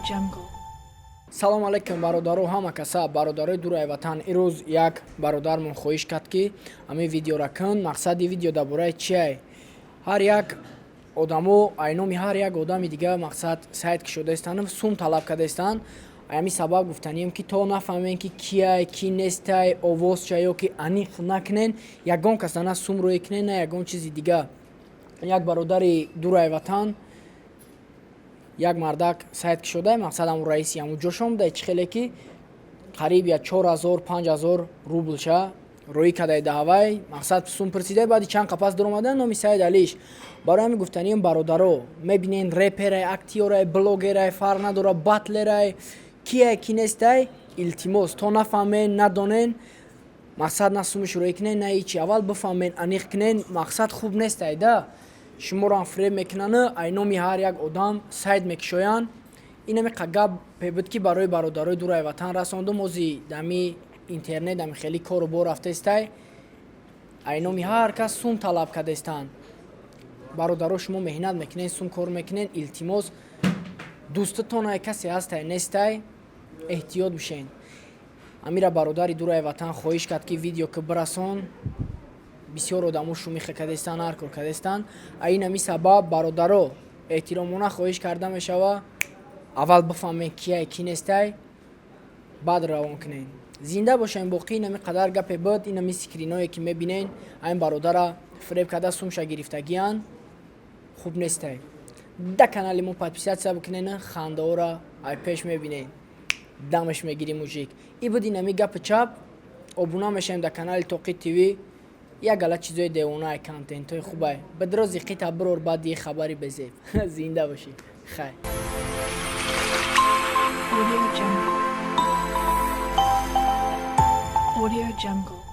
Jungle. Салом алейкум, бародаро, ҳама каса, бародарои дураи ватан. Ирӯз як бародармон хоҳиш кард, ки ҳамин видеора кун. Мақсади видео дар бораи чиай? Ҳар як одамо ай номи ҳар як одами дига, мақсад, сайт кушодаистану сум талаб кардаистанд. Ҳамин сабаб гуфтанием, ки то нафаҳмем, ки кияй, ки нестай, овозча ё ки аниқ накунен, ягон каса на сум рӯй кунен, на ягон чизи дига. Як бародари дураи ватан, як мардак сайт кушода, мақсад, ҳамун раиси ҳамун ҷош омада, чӣ хеле ки қариб я 4000, 5000 рублша роӣ кардай даҳавай, мақсад, сум пурсидай. Баъди чанд қапас дуромада, номи Саид Алиш. Барои ҳамин гуфтанием, бародаро, мебинен, реперай, актёрай, блогерай, фарқ надора, батлерай, кияй, ки нестай, илтимос, то нафаҳмен, надонен, мақсад, на сумаш роӣ кунен, на ҳичи. Аввал бифаҳмен, аниқ кунен. Мақсад, хуб нестай да, шуморо фиреб мекунанд, ай номи ҳар як одам сайт мекушоянд. Инами гап буд, ки барои бародарои дураи ватан расондум. Ози дами интернет ами хеле кору бор рафтаистай, ай номи ҳар кас сум талаб кардаистанд. Бародаро, шумо меҳнат мекунен, сум кор мекунен, илтимос, дӯстатон ай касе ҳастай, нестай, эҳтиёт бишен. Амира бародари дураи ватан хоҳиш кард, ки видео ки бирасон. Бисёр одамо шумиха кардаистанд, ҳар кор кардаистанд. А ин ҳами сабаб, бародаро, эҳтиромона хоҳиш карда мешава, аввал бифаҳмен, кияй, ки нестай, баъд равон кунен. Зинда бошем. Боқӣ инами қадар гапе буд. Инами скриное, ки мебинен, айн бародара фиреб карда, сумша гирифтагиянд. Хуб нестай. Да канали мо подписаться бикунен, хандаора ай пеш мебинен, дамаш мегирӣ, мужик. И буд инами гапи чап. Обуна мешавем дар канали Тоқи ТВ. Як гала чизои девонай, контентҳои хубай бадрози қита бирор. Баъди хабари безеб зинда бошӣ, хайр. Audio Jungle. Audio Jungle.